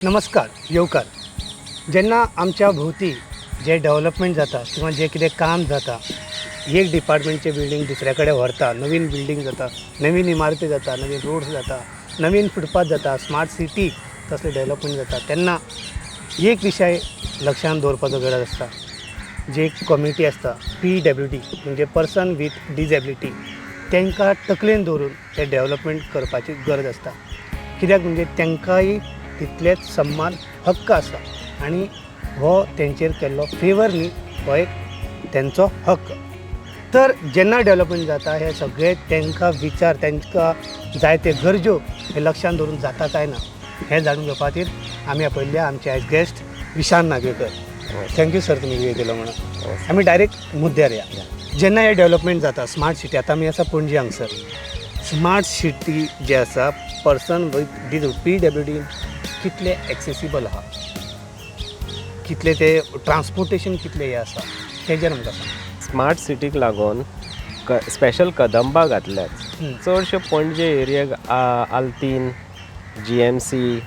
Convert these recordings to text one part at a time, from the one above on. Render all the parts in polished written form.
नमस्कार, येवकार. जेन्ना आमच्या भोंवती जें डेवलपमेंट जाता किंवा जें कितें काम जाता, एक डिपार्टमेंटचें बिल्डींग दुसऱ्या कडेन व्हरता, नवीन बिल्डींग जाता, नवीन इमारती जाता, नवीन रोड्स जाता, नवीन फुटपाथ जाता, स्मार्ट सिटी तसलें डेवलपमेंट जाता, तेन्ना एक विशय लक्षांत दवरपाचो गरज आसता. जी कम्युनिटी आसता, पीडब्ल्यूडी म्हणजे पर्सन वीथ डिजेबिलिटी, तांकां तकलेन दवरून तें डेवलपमेंट करपाची गरज आसता. कित्याक म्हणजे तांकांय तितलेच सम्मान हक्क आसा आनी हो तेंचेर केल्लो फेवर न्ही, हो एक तेंचो हक्क. तर जेन्ना डेवलपमेंट जाता, हे सगळे तांकां विचार, तांकां जाय ते गरजो हे लक्षांत दवरून जाता काय ना, हें जाणून घेवपा खातीर आमी आपयल्ले आमचे आयज guest Vishant Nagvekar. Thank you sir, तुमी वेळ दिलो म्हणून. आमी डायरेक्ट मुद्द्यार या. जेन्ना हे डेवलपमेंट जाता, स्मार्ट सिटी, आतां आमी आसा पणजे हांगसर, स्मार्ट सिटी जे आसा, पर्सन विथ पीडब्ल्यूडी कितले एक्सेसिबल आहा, कितले ते ट्रान्सपोर्टेशन कितले हे आसा, तेजेर आमकां सांग. स्मार्ट सिटीक लागून स्पेशल कदंबा घातल्यात. चडशे पणजे एरियाक, आल्तीन, जीएमसी,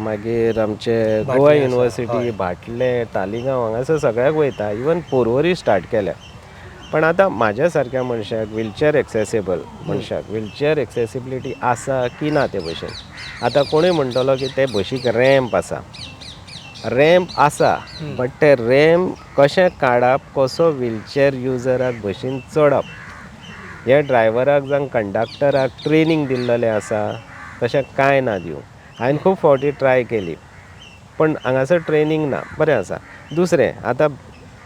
मागीर आमचे भाटलें गोवा आसा, युनिवर्सिटी, भाटले, तालिगांव, हांगासर सगळ्याक वयता. इवन पोरवरी स्टार्ट केल्या. पण आतां म्हाज्या सारक्या मनशाक, व्हिलचेर एक्सेसिबल मनशाक, व्हिलचेर एक्सेसिबिलिटी आसा की ना ते भशेन? आतां कोणूय म्हणटलो की ते बशीक रॅम्प आसा. रॅम्प आसा, बट ते रॅम्प कशें काडप, कसो व्हिलचेर युजराक बशीन चडप, हे ड्रायव्हराक जावं कंडक्टराक ट्रेनींग दिल्लेलें आसा तशें कांय ना. दिवं हांवें खूब फावटी ट्राय केली, पण हांगासर ट्रेनींग ना. बरें आसा. दुसरें, आतां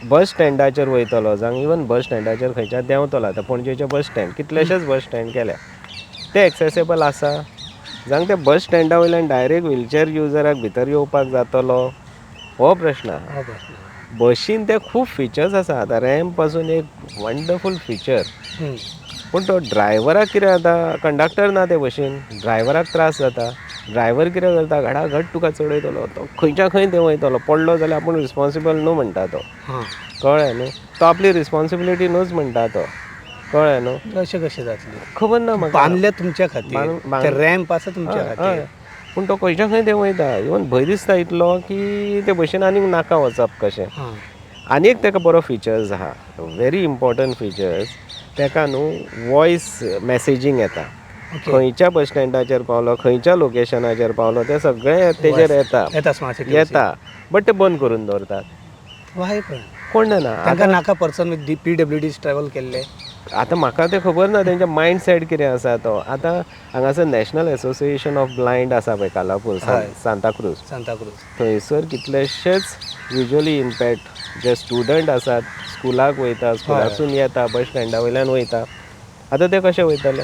बस स्टँडाचेर वयतलो जावं इवन बस स्टँडाचेर खंयच्या देंवतलो, आतां पणजेचे बस स्टँड, कितलेशेच बस स्टँड केल्या, ते एक्सेसेबल आसा? जावं ते बस स्टँडा वयल्यान डायरेक्ट व्हिलचेर युजराक भितर येवपाक जातलो, हो प्रश्न आहा. हो प्रश्न. बशीन ते खूब फिचर्स आसा. आतां रॅम्प पासून एक वंडरफूल फिचर, पूण तो ड्रायव्हराक कितें जाता, कंडक्टर ना ते बशीन, ड्रायव्हराक त्रास जाता. ड्रायव्हर कितें करता, घडाघट तुका चडयतलो, तो खंयच्या खंय देंवयतलो. पडलो जाल्यार आपूण रिस्पॉन्सिबल न्हू म्हणटा तो. कळ्ळें न्हू? तो आपली रिस्पॉन्सिबिलिटी न्हूच म्हणटा तो. कळ्ळें न्हू? अशें कशें जातलें? खबर ना म्हाका. बांदले तुमच्या खातीर, ते रॅम्प आसा तुमच्या खातीर. हय. पूण तो खंयच्या खंय देंवयता. इवन भंय दिसता इतलो की ते बशीन आनीक नाका वचप कशें. आनी एक ताका बरो फिचर्स आहा, व्हेरी इम्पॉर्टंट फिचर्स, ताका न्हू वॉयस मॅसेजींग येता. खंयच्या बस स्टँडाचेर पावलो, खंयच्या लोकेशनाचेर पावलो, ते सगळें तेजेर येता. येता स्मार्ट सिटी. येता, बट ते बंद करून दवरतात. वाय पण? कोण जाणा. तांकां नाका पर्सन विथ पीडब्ल्यूडी ट्रॅवल केल्ले? आतां म्हाका तें खबर ना, तेंच्या मायंड सेट कितें आसा तो. आतां हांगासर नॅशनल एसोसिएशन ऑफ ब्लायंड आसा पळय, कालापूर, सांताक्रूज. सांताक्रूज. थंयसर कितलेशेच विज्युअली इम्पॅक्ट जे स्टुडंट आसात, स्कुलाक वयता, स्कुलासून येता, बस स्टँडा वयल्यान वयता. आतां ते कशे वयतले?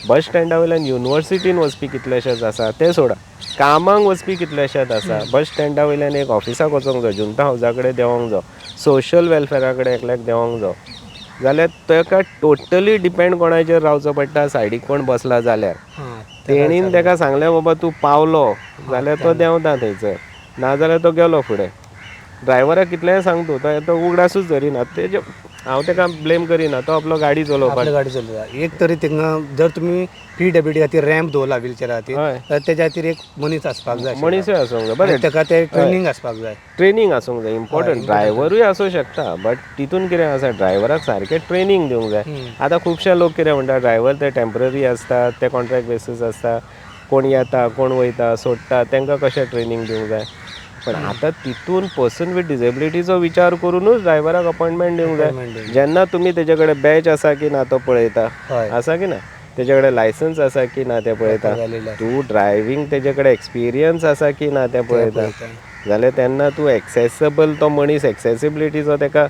बस स्टँडा वयल्यान युनिवर्सिटीन वचपी कितलेशेच आसा, ते सोडा, कामाक वचपी कितलेशेच आसा. बस स्टँडा वयल्यान एक ऑफिसाक वचोंक जाय, जुंता हावजा कडेन देंवोंक जावो, सोशल वेलफेरा कडेन एकल्याक देंवोंक जावो जाल्यार ताका टोटली डिपेंड कोणाचेर रावचो पडटा? सायडीक कोण बसला जाल्यार, तेणीन ताका सांगलें, बाबा तूं पावलो जाल्यार तो देंवता थंयसर, नाजाल्यार तो गेलो फुडें. ड्रायव्हराक कितलेंय सांग तूं, तो उगडासूच धरिना. तेजे हांव ताका ब्लेम करिना, तो आपलो गाडी चलोवपाक आपल्या गाडी चलयता. एक तरी थिंगा जर तुमी पीडब्ल्यूडी खातीर रॅम्प दवरला व्हिलचेरा खातीर, जाल्यार तेज्या खातीर एक मनीस आसपाक जाय. मनीसूय आसूंक जाय. आनी ताका ते ट्रेनींग आसपाक जाय. ट्रेनींग आसूंक जाय, इम्पॉर्टंट. ड्रायव्हरूय आसूं शकता, बट तितून कितें आसा, ड्रायव्हराक सारकें ट्रेनींग दिवंक जाय. आतां खुबशे लोक कितें म्हणटा, ड्रायव्हर ते टेंपररी आसता, ते कॉन्ट्रॅक्ट बेसीस आसता, कोण येता कोण वयता सोडटा, तांकां कशें ट्रेनींग दिवंक जाय? पण आतां तितून पर्सन विथ डिजेबिलिटीचो विचार करुनूच ड्रायव्हराक अपॉयंटमेंट दिवंक जाय. Appointment दिवंक. जेन्ना तुमी तेजे कडेन बॅच आसा की ना तो पळयता, आसा की ना, तेजे कडेन लायसन्स आसा की ना तें पळयता, valid आसा. तूं ड्रायव्हींग तेजे कडेन एक्सपिरियन्स आसा की ना तें पळयता. पळयता. जाल्यार तेन्ना तूं एक्सेसेबल तो मनीस, एक्सेसिबिलिटीचो ताका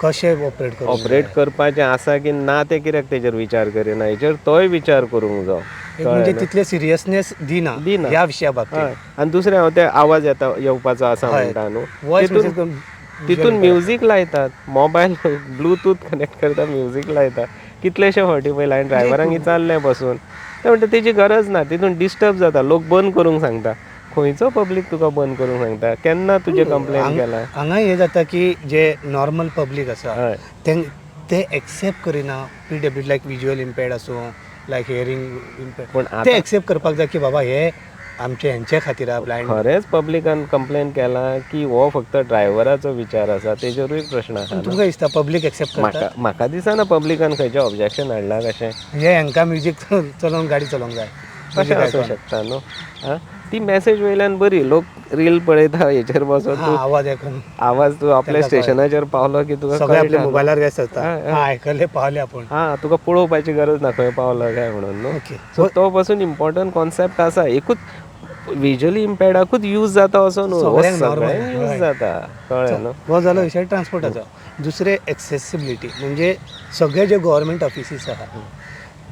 कशें ऑपरेट करूंक ऑपरेट करपाचें आसा की ना तें कित्याक तेजेर विचार करिना, हेजेर तोय विचार करूंक जाय. एक म्हणजे तितले सिरियसनेस दिना दिना. ह्या विशया बाबतीत. हय. आनी दुसरें, हांव ते आवाज येता येवपाचो आसा म्हणटा न्हू, वॉयस तितून म्युजीक लायतात, मोबायल ब्लुटूथ कनेक्ट करता, म्युजीक लायता. कितलेशे फावटी पयले हांवें ड्रायव्हरांक विचारलें बसून, ते म्हणटा तेजी गरज ना, तितून डिस्टर्ब जाता, लोक बंद करूंक सांगता. खंयचो पब्लीक तुका बंद करूंक सांगता? केन्ना तुजें कंप्लेन केलां? हांगा हें जाता की जे नॉर्मल पब्लीक आसा, ते एक्सेप्ट करिना पीडब्ल्यू, लायक विज्युअल इम्पेर्ड आसूं, लायक हियरींग इम्पेर्ड, पूण ते एक्सेप्ट करपाक जाय की बाबा हे आमचे हेंचे खातीर आहा ब्लायंड. खरेंच पब्लिकान कंप्लेन केला की हो फक्त ड्रायव्हराचो विचार आसा, तेजेरूय प्रश्न आसा न्हू. तुमकां दिसता पब्लीक एक्सेप्ट करता? म्हाका दिसना पब्लिकान खंयचें ऑब्जेक्शन हाडलां कशें. हे हांकां म्युजीक चलोवन गाडी चलोवंक जाय. तशें म्युजीक आसूं आयकून. शकता न्हू. आं, ती मॅसेज वयल्यान बरी, लोक रील पळयता हेचेर बसोन. तूं आवाज आयकून आवाज तूं आपल्या तांकां कळटा. स्टेशनाचेर पावलो की तुका सगळे आपल्या कळटा न्हू. मोबायलार व्यस्त आसता. हय, हय. आयकले पावले आपूण. हा, तुका पळोवपाची गरज ना खंय पावलो काय म्हणून न्हू. सो तो पासून इम्पॉर्टंट कॉन्सेप्ट आसा. एकूच विज्युअली इम्पेर्डाकूच यूज जाता असो न्हू, हो. सगळ्यांक normal. सगळ्यांक यूज जाता, कळ्ळें न्हू. हो जालो विशय ट्रान्सपोर्टाचो. दुसरे एक्सेसिबिलिटी, म्हणजे सगळे जे गव्हर्मेंट ऑफिसीस आहा,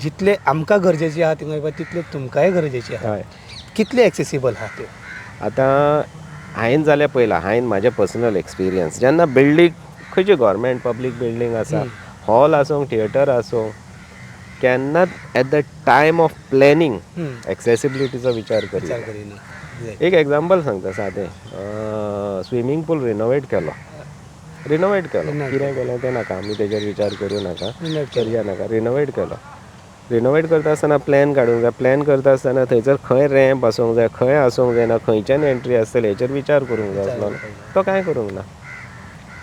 जितले आमकां गरजेचे आहा थिंगा वयपा तितले तुमकांय गरजेचे आहा. कितले एक्सेसिबल आहा त्यो? आतां हांवें जाल्यार पळयलां, हांवें म्हाजें पर्सनल एक्सपिरियन्स, जेन्ना बिल्डींग खंयची गव्हर्मेंट पब्लीक बिल्डींग आसा, हॉल आसूं, थिएटर आसूं, केन्नाच at the time of planning एक्सेसिबिलिटीचो विचार विचार करिना. करिना. एक एग्जाम्पल सांगता सादें. स्विमींग पूल रिनोवेट केलो, रिनोवेट केलो. Renovate. कितें केलें तें नाका, आमी तेजेर विचार करूं नाका. Renovate केलो. करया नाका. रिनोवेट केलो. रिनोवेट करता आसतना प्लॅन काडूंक जाय. प्लॅन करता आसतना थंयसर खंय रॅम्प आसूंक जाय, खंय आसूंक जायना, खंयच्यान एंट्री आसतली हेचेर विचार करूंक जाय आसलो. तो कांय करूंक ना.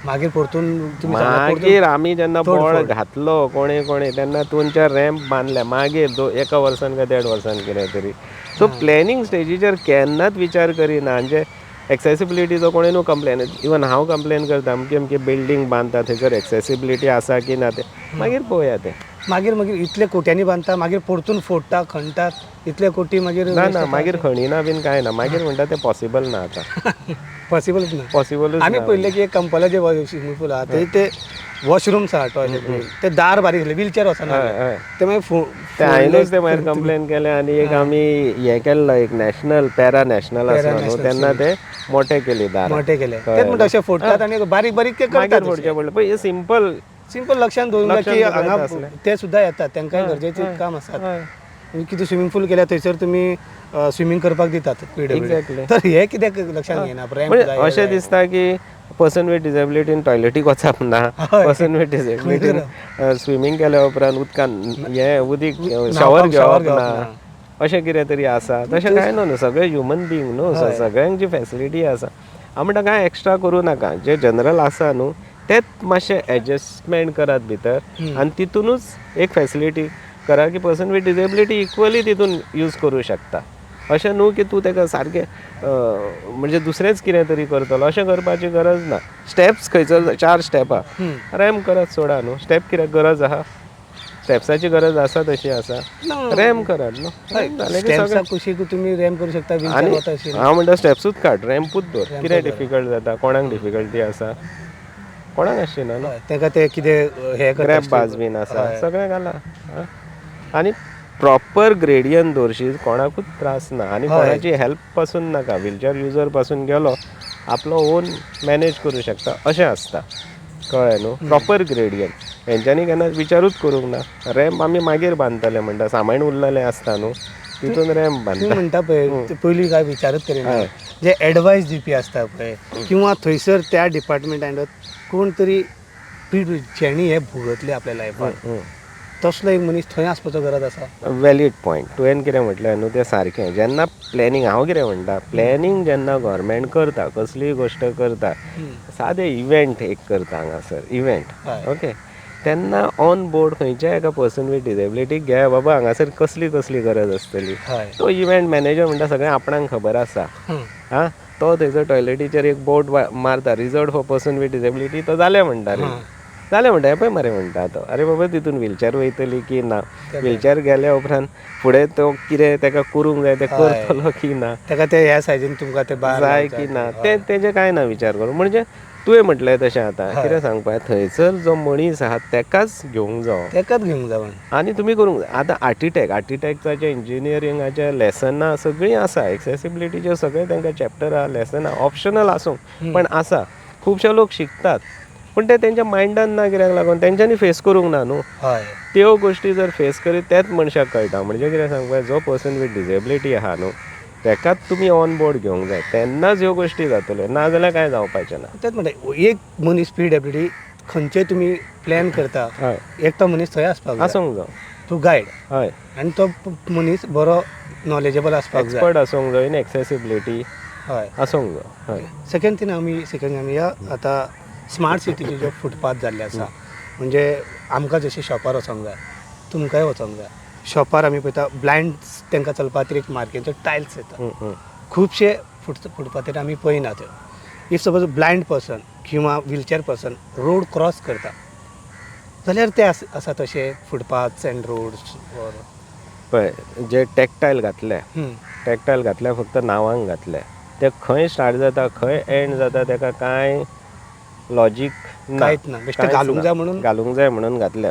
मागीर परतून तुमी सांगला, परतून मागीर आमी जेन्ना तोडफोड. बोर्ड घातलो कोणे कोणे, तेन्ना दोन चार रॅम्प बांदले मागीर एका वर्सान काय देड वर्सान कितें तरी. सो प्लॅनिंग स्टेजीचेर केन्नाच विचार करिना. म्हणजे एक्सेसिबिलिटीचो कोणे न्हू कंप्लेन, इवन हांव कंप्लेन करता, अमकी अमकी बिल्डींग बांदता थंयसर एक्सेसिबिलिटी आसा की ना तें मागीर पळोवया तें. मागीर मागीर इतले कोट्यांनी बांदता, मागीर परतून फोडटा, खणटात इतले कोटी मागीर. ना ना, मागीर खणिना बीन कांय ना. मागीर म्हणटा तें पॉसिबल ना आतां. पॉसिबलच ना. पॉसिबलूच आमी ना. पळयलें की एक कंपाला जे स्विमींग पूल आहा, थंय ते वॉशरूम्स आहा, टॉयलेट, ते दार बारीक आसले, व्हीलचेर वचना. हय हय ते मागीर ते हांवेनूच ते मागीर कंप्लेन केलें आनी एक आमी हें केल्लो, एक नॅशनल पॅरा नॅशनल आसलो न्हू, तेन्ना ते मोठे केली दारां. मोठे केले. तेच म्हणटा, अशे फोडटात आनी बारीक बारीक ते मागीर करतात. फोडचें पडलें. पळय, सिंपल. सिंपल लक्षात दवरूंक जाय लक्षांत की दवरता हांगा आसलें. ते सुद्दां येतात, तांकांय गरजेचें काम आसात. कितें स्विमींग पूल केल्या थंयसर तुमी स्विमींग करपाक दितात PWD. तर हे कित्याक लक्षात घेना, रॅम्प म्हणजे जाय, अशें जाय. दिसता की पर्सन विथ डिसेबिलिटीन टॉयलेटीक वचप ना, पर्सन विथ डिसेबिलिटीन स्विमींग केल्या उपरांत उदकान हें उदीक शॉवर shower घेवप घेवप ना, ना. अशें कितें तरी आसा. तशें कांय ना न्हू, सगळे ह्युमन बिंग न्हू. सगळ्यांक जी फॅसिलिटी आसा, हांव म्हणटा कांय एक्स्ट्रा करूं नाका. जे जनरल आसा न्हू तेच मातशें एडजस्टमेंट करात भितर आनी तितूनच एक फॅसिलिटी करा की पर्सन विथ डिसेबिलिटी इक्वली तितून यूज करूं शकता. अशें न्हू की तूं ताका सारकें म्हणजे दुसरेंच कितें तरी करतलो, अशें करपाची गरज ना. स्टेप्स खंयसर चार स्टेपां, रॅम्प करात, सोडा न्हू. स्टेप कित्याक गरज आहा? स्टेप्साची गरज आसा तशी आसा, रॅम्प करात न्हू. रॅम्प जालें की स्टेप्सा सगळें. कुशीक तुमी रॅम्प करूं शकता, व्हीलचेर आनी वता अशी. हांव म्हणटा स्टेप्सूच काड, रॅम्पूच दवर. Ramp कितें दवर. डिफिकल्ट जाता कोणाक? डिफिकल्टी आसा कोणाक आसची ना न्हू. हय, ताका ते कितें हे करता. ग्रॅब बार्स बीन आसा, सगळें घाला. आनी प्रॉपर ग्रेडियंट दवरशी, कोणाकूच त्रास ना आनी कोणाची हेल्प पासून नाका. व्हीलचेर युजर पासून गेलो, आपलो ओन मॅनेज करूं शकता अशें आसता, कळ्ळें न्हू. प्रॉपर ग्रेडियंट हेंच्यांनी केन्ना विचारूच करूंक ना. रॅम्प आमी मागीर बांदतले म्हणटा, सामान उरलेलें आसता न्हू, तितून रॅम्प तुमी बांदता. म्हणटा पळय, ते पयलीं काय विचारूच करिना. जे एडवायस दिवपी आसता पळय, किंवा थंयसर त्या डिपार्टमेंटान कोण तरी जेणी हे भोगतले आपल्या लायफान, तसलो एक मनीस थंय आसपाचो गरज आसा. Valid point. तुवें कितें म्हटलें न्हू तें सारकें. जेन्ना प्लॅनिंग, हांव कितें म्हणटा, प्लॅनिंग जेन्ना गव्हर्मेंट करता, कसलीय गोश्ट करता, सादें इव्हेंट एक करता हांगासर इव्हेंट, ओके, तेन्ना ऑन बोर्ड खंयच्याय एका पर्सन वीथ डिसेबिलिटी घे बाबा, हांगासर कसली कसली गरज आसतली. तो इव्हेंट मॅनेजर म्हणटा सगळें आपणाक खबर आसा. आं, तो थंयसर टॉयलेटीचेर एक बोर्ड मारता, reserve for person with disability. तो जालें म्हणटा रे, जालें म्हणटा. हें पळय मरे म्हणटा तो, अरे बाबा तितून व्हीलचॅर वयतली की ना, व्हीलचॅर गेल्या उपरांत फुडें तो कितें ताका करूंक जाय तें करतलो की ना, ताका ते ह्या सायजीन तुमकां ते बार जाय लावचे की ना, आसता. तें तेजें कांय ना विचार करूं. म्हणजे तुवें म्हटलें तशें आतां कितें सांगपा, थंयसर जो मनीस आहा तेकाच घेवंक जावो, तेकाच घेवंक जावो आनी तुमी करूंक जाय. आतां आर्किटेक्ट, आर्किटेक्टाचें इंजिनियरिंगाचें लेसनां सगळीं आसा, एक्सेसिबिलिटीचे सगळे तांकां चॅप्टर आहा, लेसनां ऑप्शनल आसूं पण आसा. खुबशे लोक शिकतात पूण ते तेंच्या मायंडान ना, कित्याक लागून तेंच्यांनी फेस करूंक ना न्हू. त्यो गोश्टी जर फेस करीत तेच मनशाक कळटा. म्हणजे कितें सांगपाक, जो पर्सन वीथ डिसेबिलिटी आहा न्हू तेकाच तुमी ऑन बोर्ड घेवंक जाय, तेन्नाच ह्यो गोश्टी जातल्यो, ना जाल्यार कांय जावपाचें ना. तेच म्हणटा, एक मनीस पीडब्ल्यूडी खंयचे तुमी प्लॅन करता, एकटो मनीस थंय आसपाक जाय, आसूंक जाय, टू गायड. हय. आनी तो मनीस बरो नॉलेजेबल आसपाक जाय. एक्सपर्ट आसूंक जाय इन एक्सेसिबिलिटी आसूंक जाय. हय. सेकंड थिंग आमी सेकंड आमी या आतां स्मार्ट सिटीचे जे फुटपाथ जाल्ले आसा, म्हणजे आमकां जशें शॉपार वचोंक जाय, तुमकांय वचोंक जाय. शॉपार आमी पळयता ब्लायंड तांकां चलपा खातीर एक मार्केचो टायल्स येता. खुबशे फुटपाथीर आमी पळयना त्यो. If suppose blind person किंवा व्हिलचेर पर्सन रोड क्रॉस करता जाल्यार ते आसा तशे फुटपाथ्स एंड रोड्स ऑर पळय, जे टॅक्टायल घातले, टॅक्टायल घातले फक्त नांवांक घातले, ते खंय स्टार्ट जाता खंय एंड जाता तेका कांय लॉजीक ना. कांयच ना. बेश्टें घालूंक जाय म्हणून? घालूंक जाय म्हणून घातले.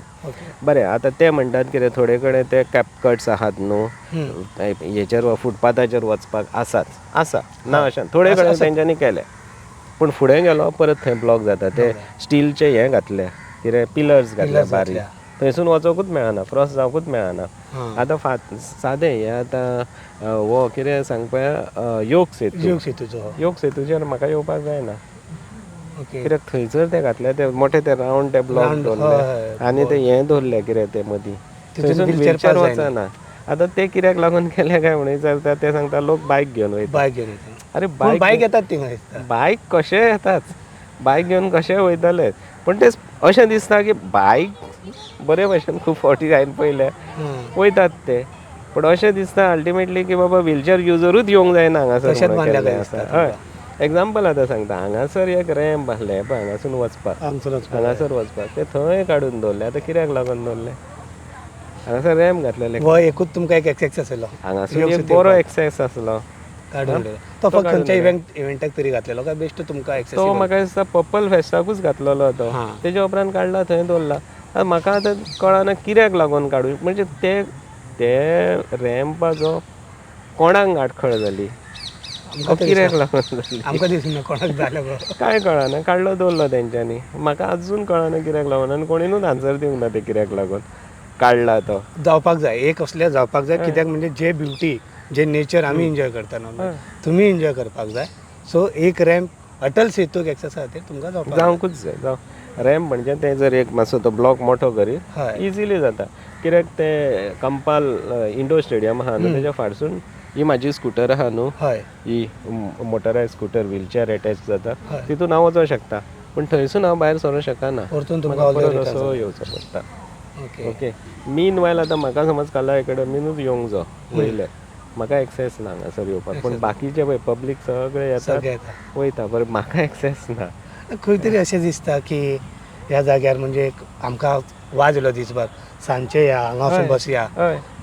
बरें, आतां ते म्हणटात कितें थोडे कडेन ते कॅप कट्स आहात न्हू, हेचेर फुटपाथाचेर वचपाक आसाच, आसा ना अशें थोडे कडेन तेंच्यांनी केले, पूण फुडें गेलो परत थंय ब्लॉक जाता. ते स्टिलचे हे घातले कितें पिलर्स घातले बारीक, थंयसून वचोंकूच मेळना, क्रॉस जावंकूच मेळना. आतां सादें हें आतां हो कितें सांगपा योग सेतू, योग सेतूचो, योग सेतूचेर म्हाका येवपाक जायना कित्याक थंयसर ते घातले ते मोठे ते रावंड ते ब्लॉक दवरले आनी ते हें दवरले कितें ते मदीं, थंयसून व्हिलचेर वचना. आतां ते कित्याक लागून केले काय म्हणून विचारता, ते सांगता लोक बायक घेवन वयता. बायक घेवन वयता. अरे बायक येतात थिंगा दिसता, बायक कशें येतात, बायक घेवन कशें वयतले, पूण ते अशें दिसता की बायक बरे भशेन खूब फावटी हांवें पळयल्या वयतात ते, पूण अशें दिसता अल्टिमेटली की बाबा व्हिलचेर युजरूच येवंक जायना हांगासर. हय, एग्जाम्पल आतां सांगता, हांगासर एक रॅम्प आसलें पळय, हांगासून वचपाक, हांगासर वचपाक ते थंय काडून दवरले. आतां कित्याक लागून दवरले हांगासर रॅम्प घातलेले? हो एकूच तुमकां एक एक्सेस आसलो हांगासून, एक बरो एक्सेस आसलो काडून तो फक्त खंयच्या इव्हेंटाक तरी घातलेलो काय बेश्ट तुमकां एक्सेस? तो म्हाका दिसता पर्पल फेस्टाकूच घातलेलो तो, तेज्या उपरांत काडला थंय दवरला. आतां म्हाका आतां कळना कित्याक लागून काडूं, म्हणजे ते रॅम्पाचो कोणाक आडखळ जाली, कित्याक लागून जाली आमकां दिसना, कोणाक जालें कांय कळना, काडलो दवरलो तेंच्यांनी. म्हाका अजून कळना कित्याक लागून, आनी कोणीनूच आन्सर दिवंक ना ते कित्याक लागून काडला तो. जावपाक जाय, एक असले जावपाक जाय, कित्याक म्हणजे जे ब्युटी जे नेचर आमी एन्जॉय करता नॉर्मल, तुमी एन्जॉय करपाक जाय. सो एक रॅम्प अटल सेतूक एक्सेस खातीर तुमकां जावंकूच जाय. जावं रॅम्प म्हणजे ते जर एक मातसो तो ब्लॉक मोठो करीत इजिली जाता, कित्याक ते कंपाल इंडोर स्टेडियम आहा न्हू, तेज्या फाटसून ही म्हाजी स्कुटर आहा न्हू, ही मोटरायज स्कुटर व्हिलचेर एटॅच जाता, तितून हांव वचोंक शकता, पूण थंयसून हांव भायर सरूंक शकना, परत असो येवचो पडटा. ओके, मीन वायल आतां म्हाका समज कला एकेडमीनूच येवंक जाय वयले, म्हाका एक्सेस ना हांगासर येवपाक, पूण बाकीचे पळय पब्लीक सगळे येतात वयता, बरें म्हाका एक्सेस ना. खंय तरी अशें दिसता की ह्या जाग्यार म्हणजे आमकां वाज येयलो दिसभर, सांजचे या हांगा वचून बसया,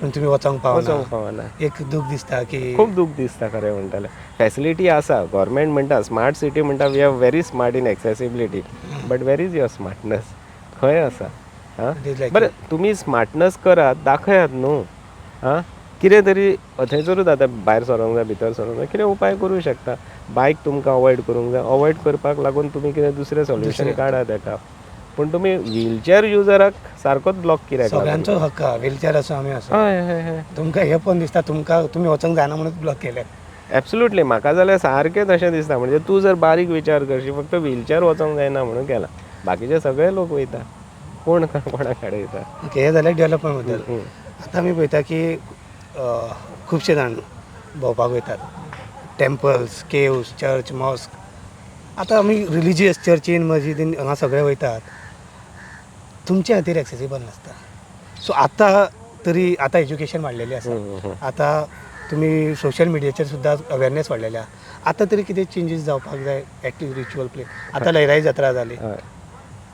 पूण तुमी वचोंक पावना, एक दूख दिसता की खूब दूख दिसता खरें म्हणटाले. फॅसिलिटी आसा, गव्हर्मेंट म्हणटा स्मार्ट सिटी म्हणटा, we are very smart in accessibility, but where is your smartness? खंय आसा? आं बरें, तुमी स्मार्टनस करात, दाखयात न्हू. आं कितें तरी थंयसरूच आतां भायर सरोंक जाय, भितर सरोंक जाय, कितें उपाय करूं शकता. बायक तुमकां अवॉयड करूंक जाय, अवॉयड करपाक लागून तुमी कितें दुसरें सोल्युशन काडा तेका, पूण तुमी व्हिलचेर युजराक सारकोच ब्लॉक कित्याक? सगळ्यांचो हक्क व्हिलचेर आसूं आमी आसूं. हय हय हय, तुमकां हें पण दिसता तुमकां तुमी वचोंक जायना म्हणून ब्लॉक केलें. एब्सोल्युटली, म्हाका जाल्यार सारकें तशें दिसता. म्हणजे तूं जर बारीक विचार करशी, फक्त व्हिलचेर वचोंक जायना म्हणून केलां, बाकीचे सगळे लोक वयता, कोण कोणाक आडयता? ओके, हें जालें डेवलपमेंट बद्दल. आतां आमी पळयता की खुबशे जाण भोंवपाक वयतात, टेम्पल्स, केव्स, चर्च, मॉस्क. आतां आमी रिलिजियस चर्चीन मस्जिदीन हांगा सगळे वयतात, तुमचे खातीर एक्सेसिबल नासता. सो आतां तरी आतां एज्युकेशन वाडलेलें आसा, आतां तुमी सोशल मिडियाचेर सुद्दां अवेरनेस वाडलेले आसा, आतां तरी कितें चेंजीस जावपाक जाय एटलीस्ट रिच्युअल प्लेस. आतां लयराई जात्रा जाली,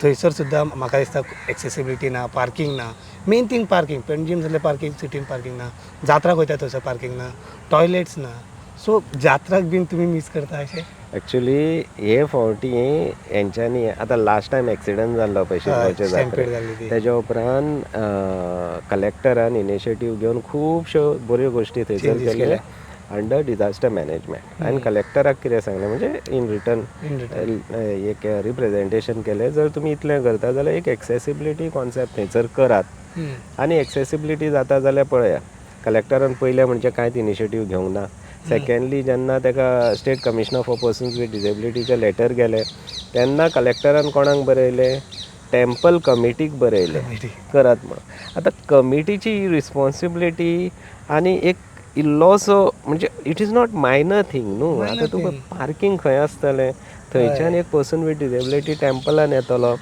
थंयसर सुद्दां म्हाका दिसता एक्सेसिबिलिटी ना, पार्कींग ना, मेन थींग पार्कींग. पणजीम जाल्यार पार्कींग, सिटीन पार्कींग ना, जात्राक वयता थंयसर पार्कींग ना, टॉयलेट्स ना. सो जात्राक बीन तुमी मीस करता अशें? एक्चुली हे फावटी हेंच्यांनी आतां लास्ट टायम एक्सिडंट जाल्लो पळय शिगमोचे जात्रेक, तेज्या उपरांत कलेक्टरान इनिशिएटीव घेवन खुबश्यो बऱ्यो गोश्टी थंयसर केल्यो अंडर डिजास्टर मॅनेजमेंट. आनी कलेक्टराक कितें सांगलें म्हणजे इन रिटर्न एक रिप्रेजेंटेशन केलें, जर तुमी इतलें करता जाल्यार एक एक्सेसिबिलिटी कॉन्सेप्ट थंयसर करात आनी एक्सेसिबिलिटी जाता जाल्यार पळया. कलेक्टरान पयलें म्हणजे कांयच इनिशिएटीव घेवंक ना. सेकेंडली जेन्ना ताका state commissioner for persons with डिसेबिलिटीचें letter गेलें तेन्ना कलेक्टरान कोणाक बरयलें? टेम्पल कमिटीक बरयलें करात म्हणून. आतां कमिटीची रिस्पोन्सिबिलिटी आनी एक इल्लोसो म्हणजे it is not minor thing न्हू. आतां तुका पार्कींग खंय आसतलें, थंयच्यान एक पर्सन वीथ डिसेबिलिटी टेम्पलान येतलो,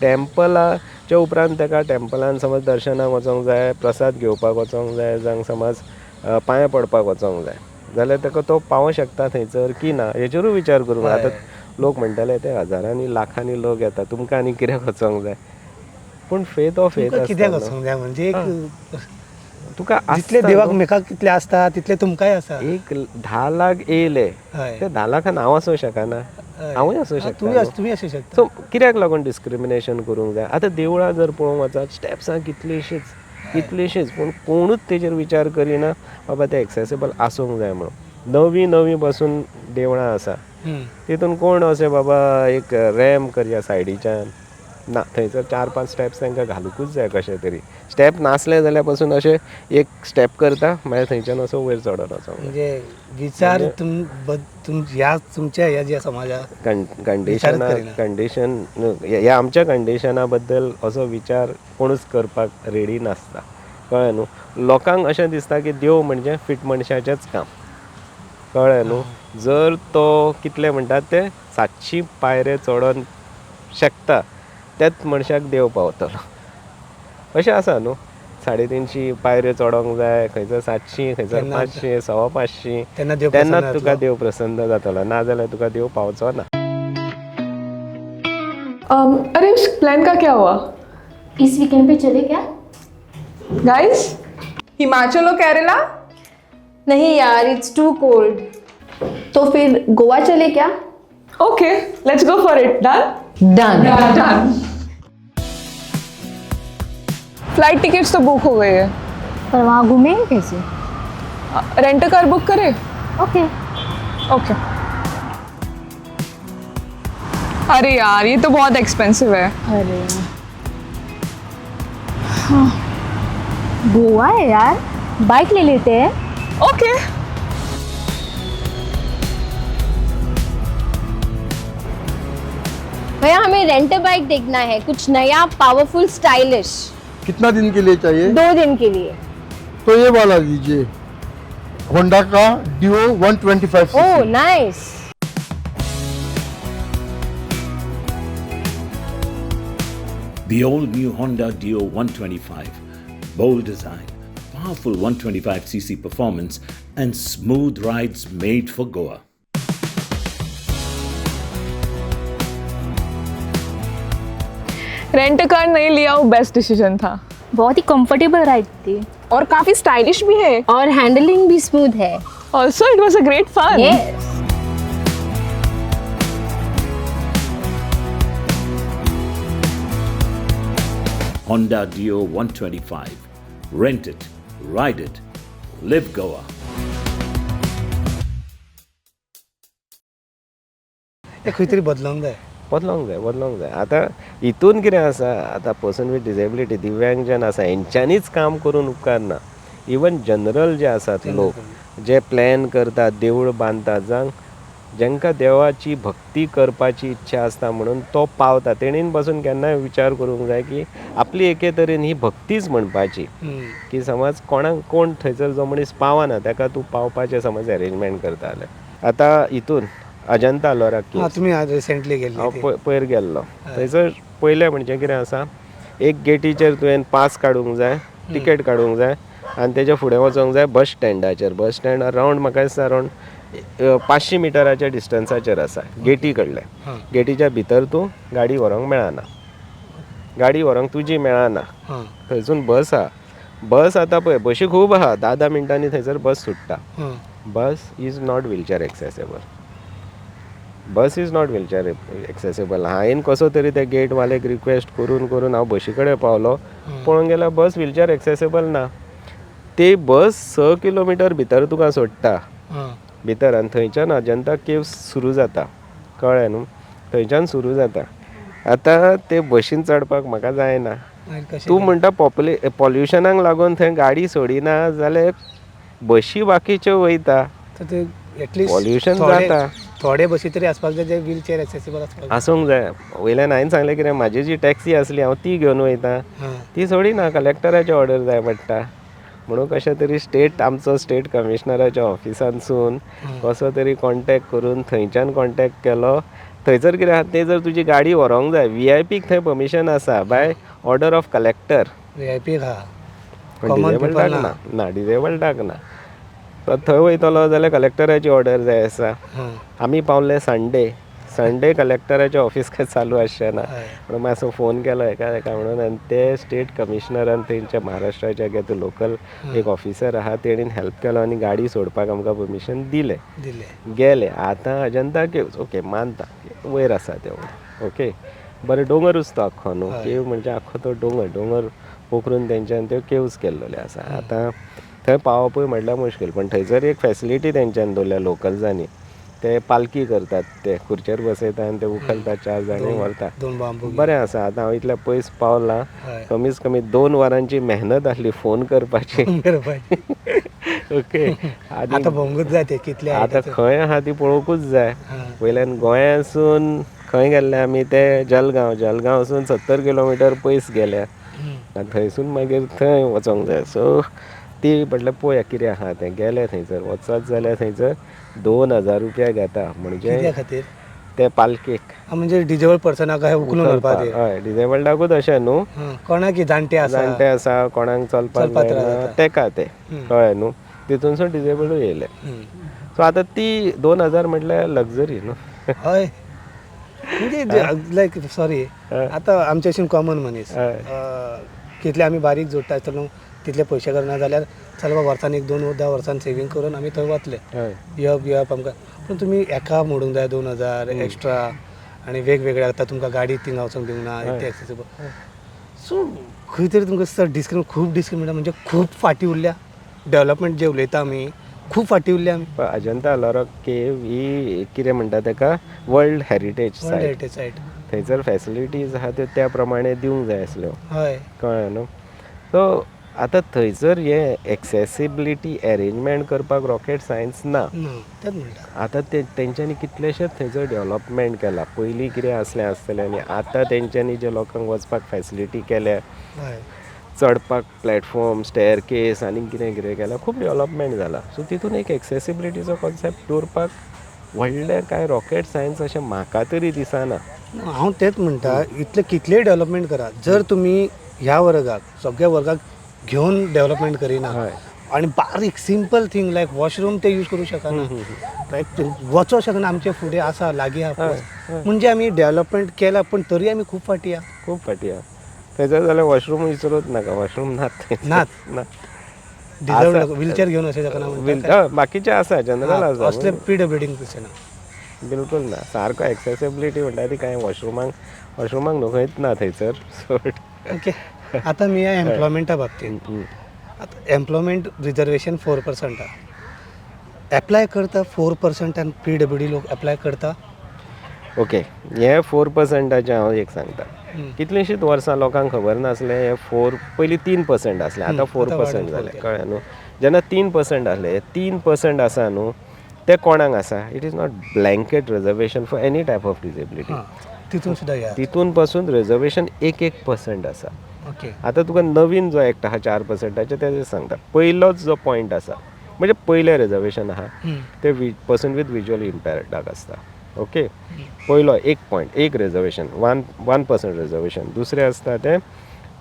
टेम्पलाच्या उपरांत ताका टेम्पलान समज दर्शनाक वचोंक जाय, प्रसाद घेवपाक वचोंक जाय, जावं समज पांयां पडपाक वचोंक जाय जाल्यार ताका तो पावोंक शकता थंयसर की ना हेचेरूय विचार करूंक. आतां लोक म्हणटाले ते हजारांनी लाखांनी लोक येता, तुमकां आनी कित्याक वचोंक जाय, पूण फेथ ऑफ फेथ कित्याक वचोंक जाय म्हणजे तुका जितले देवाक मेकाक कितले आसता तितले तुमकांय आसा. एक 10 लाख येयले ते 10 लाखान हांव आसूं शकना, हांवूय आसूं शकता, तुमी आसूं शकता. सो कित्याक लागून डिस्क्रिमिनेशन करूंक जाय. आतां देवळां जर पळोवंक वचत स्टेप्सां कितलींशींच कितलींशींच, पूण कोणूच तेजेर विचार करिना बाबा ते एक्सेसिबल आसूंक जाय म्हणून. नवी नवी बसून देवळां आसा तितून कोण अशें बाबा एक रॅम करया सायडीच्यान ना, थंयसर 4-5 स्टेप्स तांकां घालुंकूच जाय कशें तरी. स्टेप नासले जाल्यार पसून अशें एक स्टेप करता मागीर थंयच्यान असो वयर चडोन वचोंक. म्हणजे विचार ह्या तुमच्या ह्या ज्या समाजाक कंडिशना कंडिशन ह्या आमच्या कंडिशना बद्दल असो विचार कोणूच करपाक रेडी नासता, कळ्ळें न्हू. लोकांक अशें दिसता की देव म्हणजे फिट मनशाचेंच काम, कळ्ळें न्हू. जर तो कितले म्हणटात ते 700 पायरे चडोन शकता त्याच मनशाक देव पावतलो अशें आसा न्हू. 350 पायऱ्यो चडोंक जाय, खंयसर 700, खंयसर 500, 525, तेन्नाच तुका देव प्रसन्न जातलो, ना जाल्यार तुका देव पावचो ना. अरे उस प्लान का क्या हुआ? इस वीकेंड पे चले क्या गाइस? हिमाचल और केरला? नहीं यार, it's to cold. तो फिर गोवा चले क्या? Okay, let's go for it. Done done done. Flight tickets तो बुक हो गई है, पर वहाँ घूमेंगे कैसे? रेंट कार बुक करे? Okay okay. अरे यार ये तो बहुत एक्सपेंसिव है. अरे हाँ, गोवा है यार, बाइक ले लेते हैं. ओके. भैया हमें रेंट बाइक देखना है, कुछ नया पावरफुल स्टाइलिश. कितना दिन के लिए चाहिए? 2 दिन के लिए. तो ये वाला लीजिए, होंडा का Dio 125. Oh nice. The all-new Honda Dio 125. Bold design, powerful 125cc performance and smooth rides made for Goa. Rent car नहीं लिया, वो बेस्ट डिसीजन था. बहुत ही कंफर्टेबल राइड थी और काफी स्टाइलिश भी है और हैंडलिंग भी स्मूथ है. Also it was a great fun. Yes. Honda Dio 125. Rent it, ride it, live Goa. खंय तरी बदलोंक जाय, बदलोंक जाय, बदलोंक जाय. आतां हितून कितें आसा, आतां पर्सन वीथ डिसेबिलिटी दिव्यांग जन आसा हेंच्यांनीच काम करून उपकारना. इवन जनरल जे आसात लोक जे प्लॅन करतात, देवूळ बांदतात, जावं जांकां देवाची भक्ती करपाची इच्छा आसता म्हणून तो पावता, तेणीन बसून केन्नाय विचार करूंक जाय की आपली एके तरेन ही भक्तीच म्हणपाची की समज कोणाक कोण थंयसर जो मनीस पावना ताका तूं पावपाचें समज एरेंजमेंट करता जाल्यार. आतां हितून अजंता एलोरा केव्स तुमी रिसेंटली गेल्ले? हांव पयर गेल्लो. थंयसर पयलें म्हणजे कितें आसा, एक गेटीचेर तुवें पास काडूंक जाय, टिकेट काडूंक जाय आनी तेज्या फुडें वचोंक जाय बस स्टँडाचेर. बस स्टँड अरावंड म्हाका दिसता अरावंड 500 मिटराच्या डिस्टन्साचेर आसा गेटी कडले. गेटीच्या भितर तूं गाडी व्हरूंक मेळना, गाडी व्हरूंक तुजी मेळना. थंयसून बस आहा, बस आतां पळय बशी खूब आहा, 10-10 मिनटांनी थंयसर बस सुट्टा. Bus is not wheelchair accessible, bus is not wheelchair accessible. हांवें कसो तरी त्या गेट वालेक रिक्वेस्ट करून करून हांव बशी कडेन पावलो. पळोवंक गेल्यार बस व्हीलचेर एक्सेसिबल ना. ते बस 6 किलोमिटर भितर तुका सोडटा भितर, आनी थंयच्यान अजंता केव्स सुरू जाता, कळ्ळें न्हू. थंयच्यान सुरू जाता. आतां ते बशीन चडपाक म्हाका जायना. तूं म्हणटा पॉल्युशनाक लागून थंय गाडी सोडिना जाल्यार बशी बाकीच्यो वयता, पॉल्युशन जाता. थोडे बशी तरी आसपाक जाय जे व्हीलचेर एक्सेसिबल आसपाक आसूंक जाय. वयल्यान हांवें सांगलें कितें, म्हाजी जी टॅक्सी आसली हांव ती घेवन वयता, ती सोडिना, कलेक्टराची ऑर्डर जाय पडटा. म्हणून कशें तरी स्टेट आमचो स्टेट कमिशनराच्या ऑफिसांतसून कसो तरी कॉन्टेक्ट करून थंयच्यान कॉन्टेक्ट केलो. थंयसर कितें आहा, ते जर तुजी गाडी व्हरोंक जाय, व्ही I पीक थंय परमिशन आसा by order of collector. VIP आहा. पण कॉमन डिजेबल्डाक पिपल ना. ना. ना, डिजेबल्डाक ना. सो थंय वयतलो जाल्यार कलेक्टराची ऑर्डर जाय आसा. आमी पावले संडे. संडे कलेक्टराचें ऑफिस काय चालू आसचें ना. म्हणून मातसो फोन केलो हेका तेका म्हणून, आनी ते स्टेट कमिशनरान तेंच्या महाराष्ट्राच्या कितें लोकल एक ऑफिसर आहा, तेणीन हेल्प केलो आनी गाडी सोडपाक आमकां परमिशन दिलें. दिलें. गेले. आतां अजंता केव्स, ओके, मानता वयर आसा ते, ओके, बरें, दोंगरूच तो आख्खो न्हू. केव म्हणजे आख्खो तो दोंगर, दोंगर पोखरून तेंच्यान त्यो केव्स केल्लेले आसा. आतां थंय पावपूय म्हटल्यार मुश्कील, पण थंयसर एक फेसिलिटी तेंच्यान दवरल्या लोकल्सांनी. ते पालकी करतात, ते खुर्चेर बसयता आनी ते उखलतात, चार जाणां व्हरता. दोन बांबू. बरें आसा. आतां हांव इतल्या पयस पावलां, कमीच कमी 2 वरांची मेहनत आसली फोन करपाची. ओके. आतां भोंगूच जाय ते कितले. आतां खंय आहा ती पळोवंकूच जाय. वयल्यान गोंयांसून खंय गेल्ले आमी ते जलगांव, जलगांवसून 70 किलोमिटर पयस गेल्या आनी थंयसून मागीर थंय वचोंक जाय. सो ती म्हटल्यार पळोवया कितें आहा तें. गेले थंयसर, वचत जाल्यार थंयसर 2000 रुपया घेता. म्हणजे कित्या खातीर? ते पालकेक. म्हणजे डिजेबल पर्सनाक अशें उखलून व्हरपा खातीर. हय, डिजेबल्डाकूच अशें न्हू, कोणाक जाणटे आसा, जाणटे आसा, कोणाक चलपाक जायना तेका ते, कळ्ळें न्हू, तितूनसून डिजेबलूय येयले. सो आतां ती 2000 म्हटल्यार लक्झरी न्हू. हय, म्हणजे लायक सॉरी, आतां आमचे भशेन कॉमन मनीस कितले आमी बारीक जोडटा आसतना न्हू, तितले पयशे करना जाल्यार चल बाबा वर्सान एक 2-10 वर्सान सेवींग करून आमी थंय वतले, येवप येवप आमकां. पूण तुमी एका मोडूंक जाय 2000 एक्स्ट्रा, आनी वेगवेगळे आतां तुमकां गाडी थिंगा वचोंक दिवंक ना, ते एक्सेसिबल. सो खंय तरी तुमकां दिसता खूब डिस्क्रिमिनेट, म्हणजे खूब फाटीं उरल्या डेवलपमेंट जे उलयता आमी, खूब फाटीं उरल्या आमी. अजंता एलोरा केव ही कितें म्हणटा तेका, वर्ल्ड हेरिटेज सायट. थंयसर फेसिलिटीज आहा त्यो त्या प्रमाणे दिवंक जाय आसल्यो. हय, कळ्ळें न्हू. सो आतां थंयसर हे एक्सेसिबिलिटी एरेंजमेंट करपाक रॉकेट सायन्स ना. तेंच म्हणटा. आतां ते तेंच्यांनी कितलेशेच थंयसर डेवलपमेंट केलां. पयलीं कितें आसलें आसतलें, आनी आतां तेंच्यांनी जे लोकांक वचपाक फेसिलिटी केल्या, चडपाक प्लॅटफॉर्म, स्टेअर केस आनी कितें कितें केलां, खूब डेवलपमेंट जालां. सो तितून एक एक्सेसिबिलिटीचो कॉन्सेप्ट दवरपाक व्हडलें कांय रॉकेट सायन्स अशें म्हाका तरी दिसना. हांव तेंच म्हणटा, इतलें कितलेंय डेवलपमेंट करा, जर तुमी ह्या वर्गाक सगळ्या वर्गाक घेवन डेवलपमेंट करिना आनी बारीक सिंपल थींग लायक वॉशरूम ते यूज करूं शकना, लायक वचोंक शकना, आमचे फुडें आसा लागीं आसा, म्हणजे आमी डेवलपमेंट केला पण तरी आमी खूब फाटीं आहा. खूब फाटीं आहा. थंयसर जाल्यार वॉशरूम विचारूच नाका, वॉशरूम नात. नात ना, व्हिलचेअर घेवन वचूंक शकना. बाकीचे आसा, जनरल आसा, असले पीडब्ल्यूडींक तशें ना, बिलकुल ना. सारको एक्सेसिबिलिटी म्हणटा ती कांय वॉशरुमांक, वॉशरुमांक न्हू, खंयच ना थंयसर. सोड. ओके, आतां मी ह्या एम्प्लॉयमेंटा बाबतींत, आतां एम्प्लॉयमेंट रिजर्वेशन 4% आहा, एप्लाय करता 4% आनी पीडब्ल्यूडी लोक एप्लाय करता. ओके, हे 4%चें हांव एक सांगता, कितलींशींच वर्सां लोकांक खबर नासलें. हे 4, पयलीं 3% आसलें, आतां 4% जालें, कळ्ळें न्हू. जेन्ना 3% आसलें, 3% आसा न्हू, ते कोणाक आसा? It is not blanket reservation for any type of disability. तितून सुद्दां तितून पासून रिजर्वेशन 1-1% आसा. ओके, आतां तुका नवीन जो एक्ट आहा 4%चें तेजें सांगता. पयलोच जो पॉयंट आसा, म्हणजे पयलें रिजर्वेशन आहा ते पर्सन विथ विज्युअल इम्पॅर्डाक आसता. ओके, पयलो एक पॉयंट, एक रिजर्वेशन, 1% रिजर्वेशन. दुसरें आसता तें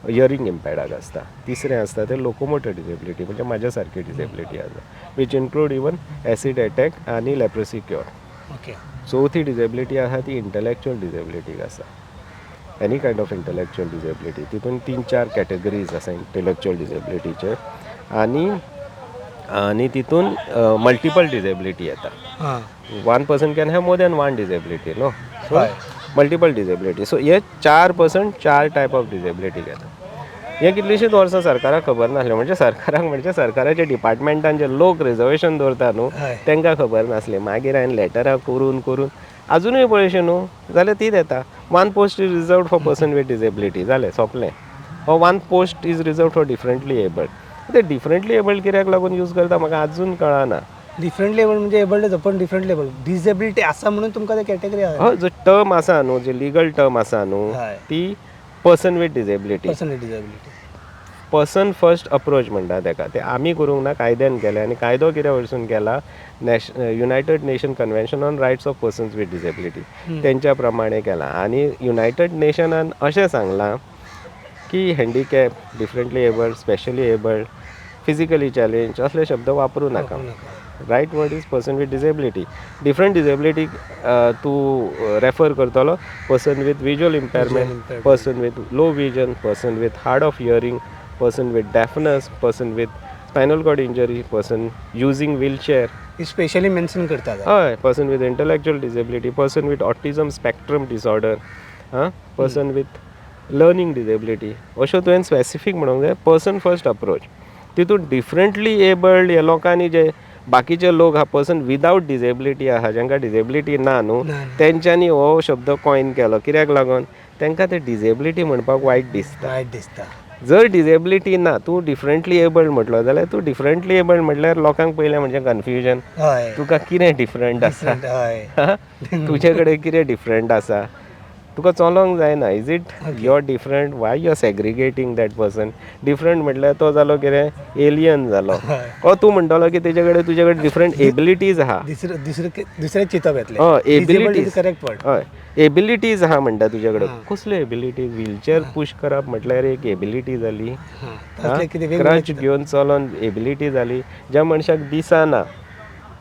इयरींग इम्पॅर्डाक आसता. तिसरें आसता तें लोकोमोटर डिसेबिलिटी, म्हणजे म्हाज्या सारकी डिसेबिलिटी आसा, which include even acid attack आनी लेप्रोसी क्युअर. ओके, चवथी डिसेबिलिटी आसा ती इंटलेक्चुअल डिसेबिलिटीक आसा, any kind of intellectual disability. तितून 3-4 कॅटेगरीज आसा इंटलेक्चुअल डिसेबिलिटीचे, आनी आनी तितून मल्टिपल डिसेबिलिटी येता. 1 person can have more than 1 disability, no? So multiple disability. So हे 4% 4 टायप ऑफ डिसेबिलिटी घेता. हे कितलींशींच वर्सां सरकाराक खबर नासलें, म्हणजे सरकाराक म्हणजे सरकाराच्या डिपार्टमेंटान जे लोक रिजर्वेशन दवरता न्हू तांकां खबर नासलें. मागीर हांवें लेटरां करून करून आजुनूय पळयशें न्हू जाल्यार तीच येता, 1 post is reserved for person with disability, जालें सोंपलें. हो 1 post is reserved for differently abled. ते डिफरंटली एबल्ड कित्याक लागून यूज करता म्हाका आजून कळना. डिफरंटली एबल्ड म्हणजे एबल्ड पण डिफरंटली एबल्ड डिसेबिलिटी आसा म्हणून तुमकां ते कॅटेगरी आसा. हय, जो टर्म आसा न्हू, जे लिगल टर्म आसा न्हू, ती person with disability. Person with disability. Person first approach म्हणटा तेका. ते आमी करूंक ना, कायद्यान केलें. आनी कायदो कित्या वयरसून केला, United Nation Convention on Rights of Persons with Disability तेंच्या प्रमाणे केला. आनी युनायटेड नेशनान अशें सांगलां की handicap, differently abled, specially abled, physically challenge असले शब्द वापरूं नाका. Right word is person with disability. Different disability तूं रेफर करतलो person with visual impairment, impairment. Person with low vision, person with hard of hearing, person with deafness, person with spinal cord injury, person using wheelchair. Specially mention करता. हय, person with intellectual disability, person with autism spectrum disorder, आं, person with learning disability. अश्यो तुवें specific म्हणूंक जाय. Person first approach तितून differently abled हे लोकांनी, जे बाकीचे लोक आहा, पर्सन विदावट डिजेबिलिटी आहा, जांकां डिजेबिलिटी ना न्हू, ना. तेंच्यांनी हो शब्द कॉयन केलो. कित्याक लागून? तांकां ते डिजेबिलिटी म्हणपाक वायट दिसता. वायट दिसता. जर डिजेबिलिटी ना, तूं डिफरंटली एबल्ड म्हटलो जाल्यार, तूं डिफरंटली एबल्ड म्हटल्यार लोकांक पयलें म्हणजे कन्फ्युजन, तुका कितें डिफरंट आसा? तुजे कडेन कितें डिफरंट आसा? तुका चलोंक जायना? Is it your different? Why you are segregating that person? Different म्हटल्यार तो जालो कितें, एलियन जालो. ओ तूं म्हणटलो की तेजे कडेन, तुजे कडेन डिफरंट एबिलिटीज आहा. दुसरें दुसरें दुसरें चिंतप येतलें. हय, एबिलिटीज. Correct word. हय, एबिलिटीज आहा म्हणटा तुजे कडेन. कसल्यो एबिलिटीज? व्हीलचेअर पुश करप म्हटल्यार एक एबिलिटी जाली? तसलें कितें वेगवेगळें क्रच चिंतप. घेवन चलोन एबिलिटी जाली? ज्या मनशाक दिसना